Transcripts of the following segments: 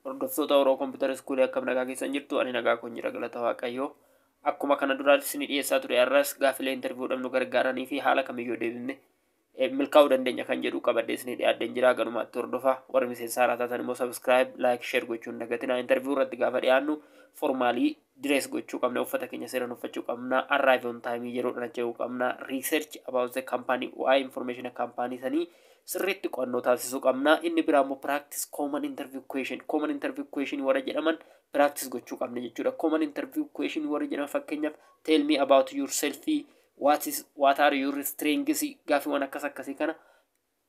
Hordoftoota Oromoo Kompiitara Iskuulii, akkam nagaa keessan jirtu? Ani nagaa kun jira, galata Waaqayyoo. Akkuma kana duraatti isin dhiyeessaa ture, har'as gaafilee interviewdhaaf nu gargaaranii fi haala kamiyyuu deebifne milkaa'uu dandeenya kan jedhu qabadhee isin dhiyaadheen jira. Ganumaatti hordofaa. Warri miseensa haaraa taatan immoo subscribe, like, share gochuun dagatinaa. Interview irratti gaafa dhiyaannu formally dress gochuu qabna, uffata keenya seeraan uffachuu qabna, arrive on time, yeroodhaan acha'uu qabna, research about the company, waa'ee information company sanii sirriitti qo'annoo taasisuu qabna. Inni biraa immoo practice common interview question. Common interview question warra jedhaman practice gochuu qabna jechuudha. Common interview question warra jedhaman, fakkeenyaaf, "Tell me about yourself," "What are your strengths?" Gaafiiwwan akkas akkasii kana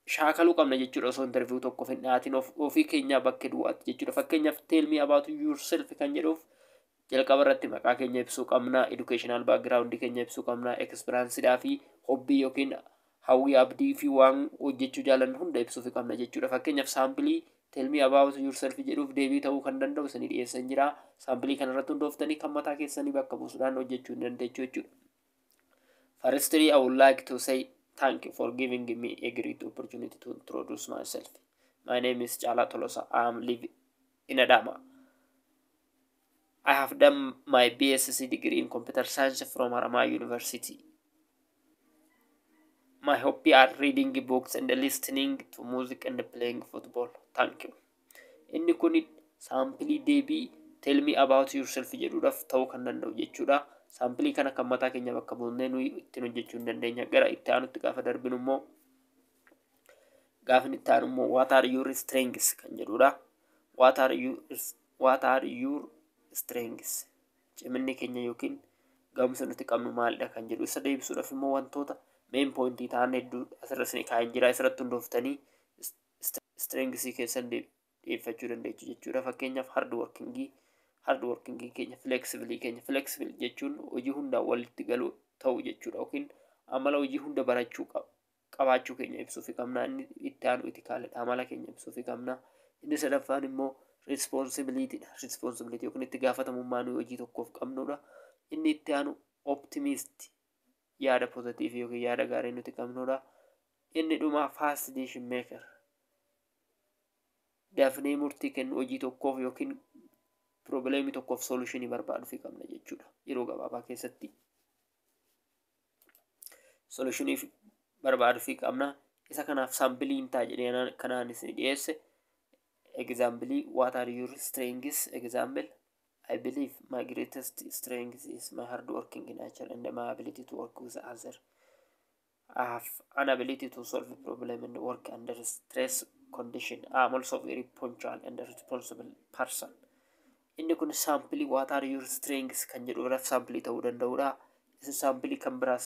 shaakaluu qabna jechuudha, osoo interview tokkoof hin dhiyaatin ofii keenyaa bakkee duwwaatti jechuudha. Fakkeenyaaf, "Tell me about yourself" kan jedhuuf jalqaba irratti maqaa keenya ibsuu qabna, educational background keenya ibsuu qabna, experience fi hobby yookiin hawwii, abdii fi waan hojjechuu jaalannu hunda ibsuuf qabna jechuudha. Fakkeenyaaf, sample "Tell me about yourself" jedhuuf deebii ta'uu kan danda'u isinii dhiyeessan jira. Sample kana irratti hundooftanii kan mataa keessanii bakka buusuudhaan hojjechuu hin dandeechu jechuudha. Firstly, I would like to say thank you for giving me a great opportunity to introduce myself. My name is Chala Tolosa. I am living in Adama. I have done my BSc degree in computer science from Haramaya University. My hobby are reading books and listening to music and playing football. Thank you. Inni kun sample deebii "Tell me about yourself" jedhuudhaaf ta'uu kan danda'u jechuudha. Sample kana kan mataa keenya bakka buusnee nuyi ittiin hojjechuu hin dandeenya. Gara itti aanutti gaafa darbinu immoo, gaafni itti aanu immoo "What are your strengths?" kan jedhudha. What are your strengths? Ciminni keenya yookiin ga'umsa nuti qabnu maalidha kan jedhu isa deebisuudhaaf immoo wantoota main point ta'an hedduu asirra isin kaa'een jira. Asirratti hundooftanii strengths keessan dhiyeeffachuu dandeessu jechuudha. Fakkeenyaaf, hard working keenya, flexible keenya. Flexible jechuun hojii hundaan walitti galuu ta'u jechuudha, yookiin amala hojii hunda barachuu qabaachuu keenya ibsuufi qabna. Inni itti aanu ethicalidha, amala keenya ibsuufi qabna. Inni sadaffaan immoo responsibilitydha, responsibility yookiin itti gaafatamummaa nuyi hojii tokkoof qabnudha. Inni itti aanu optimist, yaada positive yookiin yaada gaarii nuti qabnudha. Inni dhumaa fast decision maker, dafnee murtii kennu, hojii tokkoof yookiin problem tokkoof solution barbaaduufi qabna jechuudha. Yeroo gabaabaa keessatti solution barbaaduufi qabna. Isa kanaaf sampleiin ta'a jedhee kanaan isin dhiyeesse. Example, "What are your strengths?" Example: I believe my greatest strength is my hard working nature and my ability to work with others. I have an ability to solve a problem and work under stress condition. I am also very punctual and responsible person. Inni kun sample "What are your strengths?" kan jedhuudhaaf sample ta'uu danda'udha. Isin sample kan biraas